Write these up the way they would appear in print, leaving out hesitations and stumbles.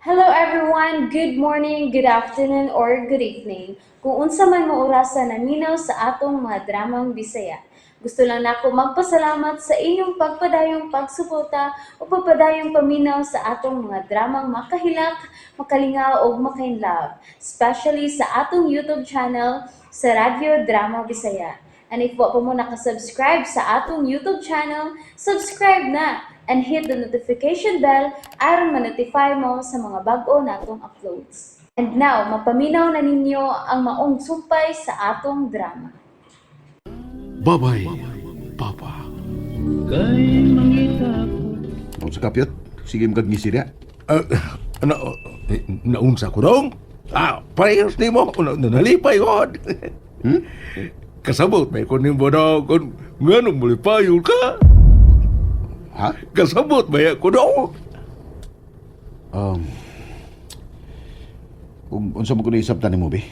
Hello everyone! Good morning, good afternoon, or good evening. Kung unsa man mo orasa naminaw sa atong mga dramang Bisaya. Gusto lang nako magpasalamat sa inyong pagpadayong pagsuporta o pagpadayong paminaw sa atong mga dramang makahilak, makalingaw ug makainlove, especially sa atong YouTube channel sa Radyo Drama Bisaya. And if wa pa mo nakasubscribe sa atong YouTube channel, subscribe na and hit the notification bell aron ma-notify mo sa mga bag-o natong uploads. And now, mapaminaw na ninyo ang maong sumpay sa atong drama. Bye-bye, Papa. Ang sa kapyot, sige mo kag ngisirya. Na, eh, naunsa ko dong? Ah, parehas ni mo. Na, nalipay ko. Hmm? Kasabot may ko nimo daw kung nganong mulipayon ka. Ha? Kasabot may ko daw. Kung unsa mo kuno isabtan nimo, be?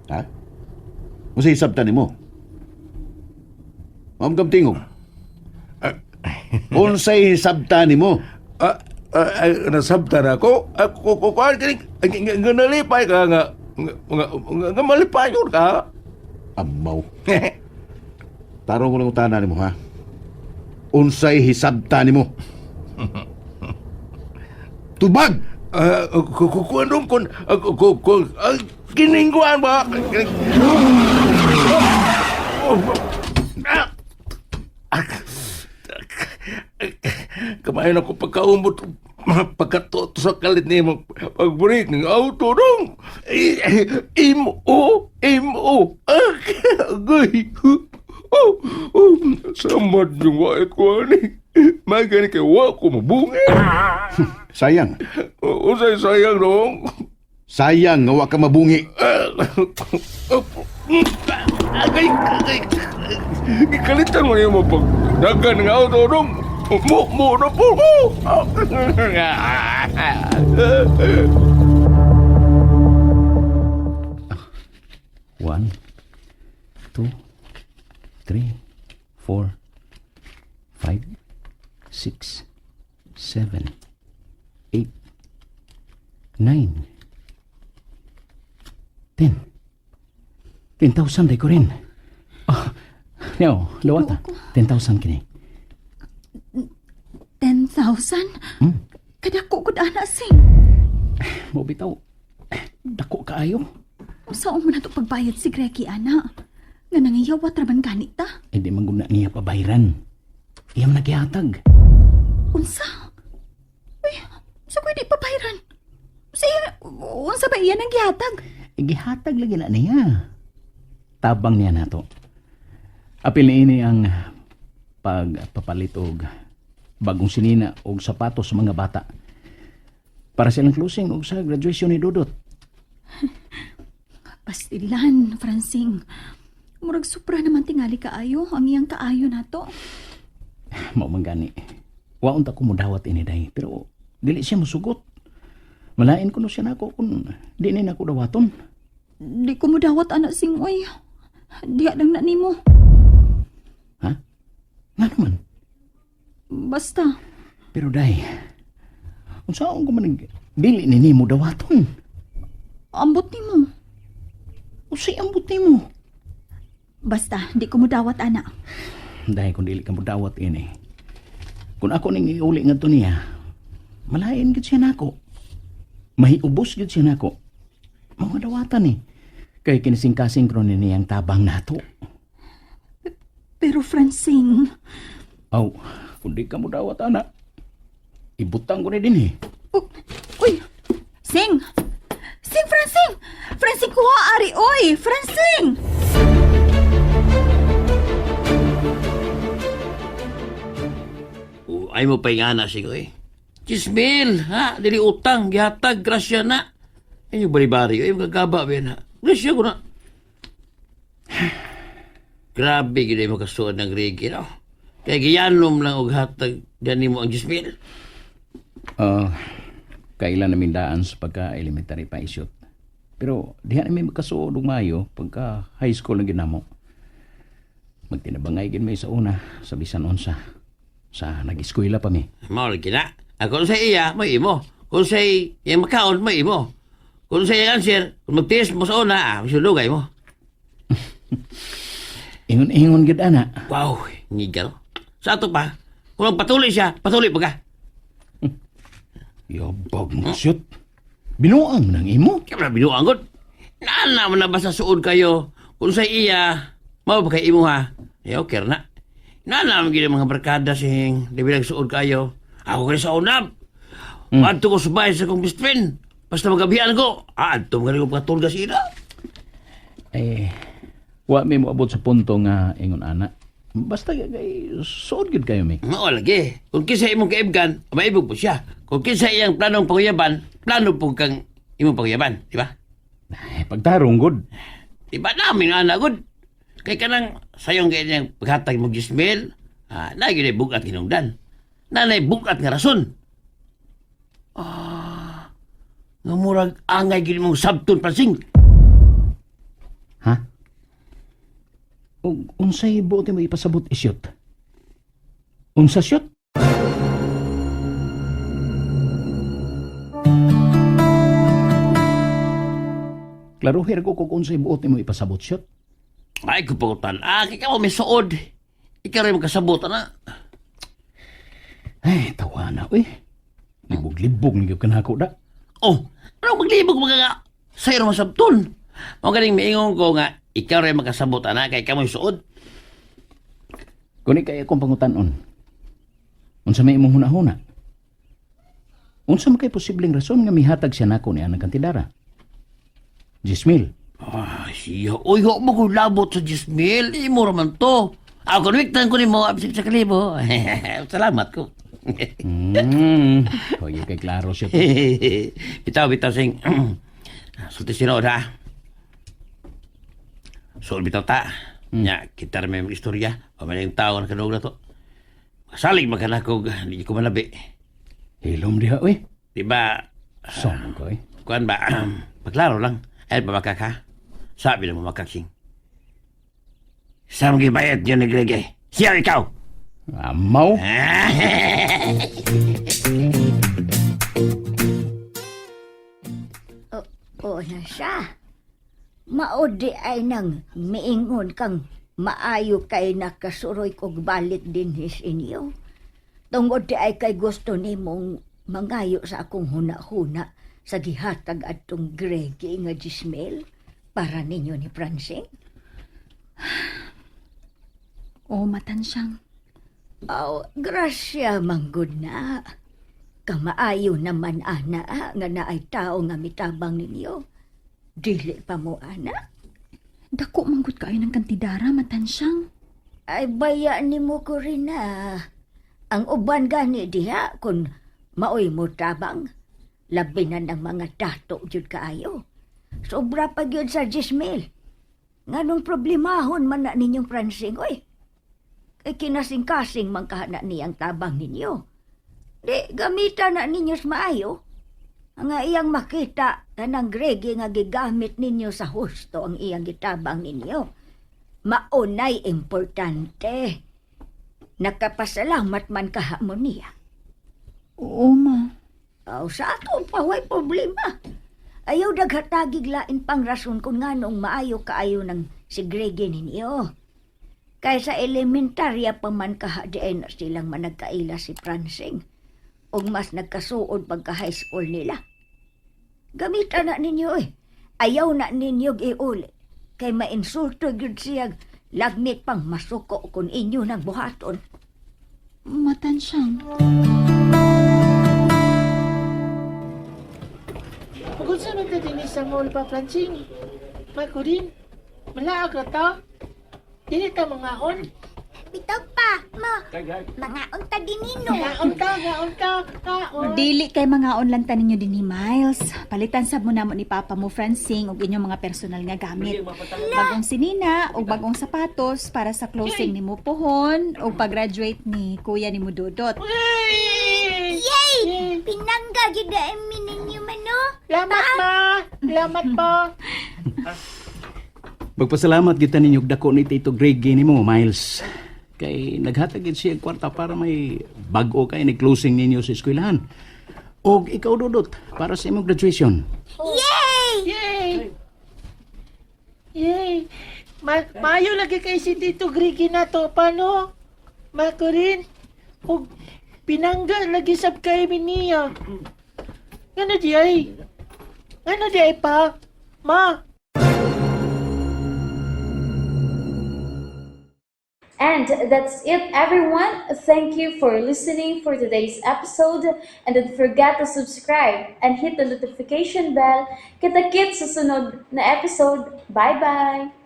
Ha? Unsa isabtan nimo? Ma'am kam tingog. Unsay hisabtan nimo? Ah, ah, ah, nasabtan ako. Ako ko ko nga nga nalipay ka nga nga nga, nga, nga malipayon ka. Amaw. Tarong ko lang utana nimo, ha? Unsay hisabtan nimo? Tubag! Ah, ku ku ku anong kun ah, ku ku ku ah, kiningguan ba? Ah! Ah! Kamayon ako pagkaumot pagkatoto sa kalit ni mo pagbreak ng auto dong. Imo imo agay. Oh, oh, samad yung wait ko ani. Magani kay wa ko mabungi. Sayang. Usay sayang dong. Sayang nga wa ka mabungi. Agay, agay. Gikalitan mo niyo mo pag dagan ng auto dong. Mo, mo na po ko. One, two, three, four, five, six, seven, eight, nine, 10. 10,000 day ko rin. Oh, no, lawata. 10,000 kini. 10,000? Kadako ko ana sing. Mo bitaw. Dako kaayo. Unsaon mo na to pagbayad si Greki ana? Nga nangiyawat ra man gani ta. Hindi man guna niya pabayran. Iyam nagihatag. Unsa? Uy, sa ko di pabayran? Sa unsa ba iya nang gihatag? Gihatag lagi na niya. Tabang niya nato. Apil ni ini ang pagpapalit og bagong sinina og sapatos sa mga bata. Para silang closing og sa graduation ni Dudot. Pastilan, Francing. Murag supra naman tingali kaayo ang iyang kaayo nato. Mao man gani. Wa unta ko modawat ini day, pero dili siya mosugot. Malain ko no siya nako kung di ni nako dawaton. Di ko modawat ana sing oy. Diha lang na nimo. Ha? Nga naman. Basta Pero day, unsaon ko man dili ni nimo dawaton? ambot nimo. Unsay ambot nimo? Basta di ko modawat ana. Dahil kung dili ka mo dawat ini. Kung ako ning iuli ngadto niya, malain gid siya nako. Mahiubos gid siya nako. Mga dawatan ni. Kay kinisingkasing kron ni niyang tabang nato. Pero Francing, Aw, kung di ka mo dawat ana, ibutang ko ni din eh. Oh, uy! Sing! Sing, Francing! Francing, kuha, ari! Uy! Francing! Oh, ay mo pa nga na sigo eh. Chismil, ha? Dili utang, gihatag, grasya na. Ay, yung bari-bari, ay, magagaba ba yan, ha? Grasya ko na. Grabe, gina mo kasuod ng rigi, no? Kaya giyanom lang og hatag gani mo ang Chismil. Ah, kailan namin daan sa pagka-elementary pa isyot. Pero diha namin magkasuod og maayo pagka high school na ginamo. Magtinabangay gid may sa una sa bisan unsa. Sa nag-eskwela pa mi. Mao lagi na. Ako sa iya, may imo. Kung say yung makaon mo, imo. Kung say yung answer, kung magtiis mo sa una, masulugay mo. Ingon-ingon gid ana. Wow, ngigal. Sa ato pa, kung magpatuloy siya, patuloy pa ka. Yabag mo shoot. Binuang man ang imo. Kaya na binuang gud. Naana man na ba sa suod kayo? Kung sa iya, mao ba kay imo ha? Eh, okay na. Naana man gid ang mga barkada sing, di bilang suod kayo. Ako kay sa unab. Adto ko subay sa kong best friend. Basta magabihan ko, adto man ko patulga sila. Eh, wa mi moabot sa punto nga ingon ana. Basta kay suod gid kayo mi. Mao lagi. Kung kinsa imong kaibgan, maibog po siya. Kung kinsa iyang planong panguyaban, plano po kang imong panguyaban, di ba? Ay, pagtarong gud. Di ba namin nga gud? Kay kanang sayong kay niyang paghatag mo gismil, na gyud ay bugat hinungdan. Nanay bugat nga rason. Nga murag angay gyud mong sabton pansing. Ha? Ug unsay buot mo ipasabot isyot? Unsa syot? Klaro her ko kung unsay buot nimo ipasabot syot. Ay kupagutan. Kay ka mo may suod. Ikaw rin makasabot ana. Ay, tawa na uy. Libog-libog ni gyud kanako da. Oh, ano maglibog mga nga? Sayo ra masabton. Mao ganing miingon ko nga ikaw rin makasabot ana kay ka mo suod. Kuni kay akong pangutan-on. Unsa may imong hunahuna? Unsa man kay posibleng rason nga mihatag siya nako ni anang kantidara? Jismil, Siya. Uy, huwag mo kong labot sa Jismil. Imo raman to. Ako, konwiktan ko ni mo. Absip sa kalibo. Salamat ko. Hoy, kay klaro siya. Bitaw, bitaw, sing. Sulti sinod, ha? Sul, bitaw ta. Nya, kita rin may mga istorya. Pamaling tao na kanog na to. Masalig magkanakog. Hindi ko manabi. Hilom diha uy. Di ba, Somong ko eh. kuan ba, paklaro lang. Ay, pamakak, ha? Sabi na mo makaksing. Sa mga bayad niyo naglagay. Siya ikaw! Amaw. Oo na siya. Maodi ay nang miingon kang maayo kay nakasuroy kog balik din his inyo. Tungod di ay kay gusto nimong mangayo sa akong huna-huna sa gihatag adtong Gregi nga Jismel para ninyo ni Francine. Oo, matansyang. Aw, grasya manggod na. Kamaayo naman ana nga naay tao nga mitabang ninyo. Dili pa mo ana. Dako manggod kaayo ng kantidara, matansyang. Ay baya ni mo ko rin na. Ang uban gani diha kung maoy mo tabang. Labi na ng mga dato jud kaayo. Sobra pa gyud sa Jismil. Nganong problemahon man na ninyong Francing, oy. Kay kinasing-kasing man kahana niyang tabang ninyo. Di, gamita na ninyo sa maayo. Ang iyang makita kanang grege nga gigamit ninyo sa husto ang iyang gitabang ninyo maunay importante. Nakapasalamat man kaha mo niya. Oo, ma. Aw, sa ato pa way problema. Ayaw daghatagig lain pang rason kung nganong maayo kaayo ng si Grege ninyo. Kay sa elementarya pa man kaha diay na silang managkaila si Francing. Ug mas nagkasuod pagka high school nila. Gamitan na ninyo eh. Ayaw na ninyo iuli. Kay mainsulto gyud siya lagmit pang masuko kung inyo nang buhaton. Matansyang. Pagod sa magdadinis sa mall pa, Francine. Makurin, malaag ra ta. Dili ta mangaon. Bitaw pa, ma. Mga unta din nino. Ngaon ta, ngaon ta, ngaon. Dili kay mga onlan ta ninyo din ni Miles. Palitan sab mo namo ni Papa mo Francing og inyong mga personal nga gamit. Bagong sinina og bagong sapatos para sa closing nimo pohon og pag-graduate ni kuya nimo Dodot. Yay! Yay! Pinangga gyud mi ninyo mano. Lamat ma! Lamat po! Magpasalamat kita ninyo og dako ni Tito Greg nimo, Miles. Kay naghatag gid siya og kwarta para may bag-o kay ni closing ninyo sa eskwelahan. Og ikaw, Dudot, para sa imong graduation. Yay! Yay! Maayo lagi kay si Tito Grigi na to, paano? Makurin, ug pinangga lagi sab kay mi niya. Ngano di ay? Ngano di ay pa? Ma! And that's it, everyone. Thank you for listening for today's episode. And don't forget to subscribe and hit the notification bell. Kita-kits sa sunod na episode. Bye-bye!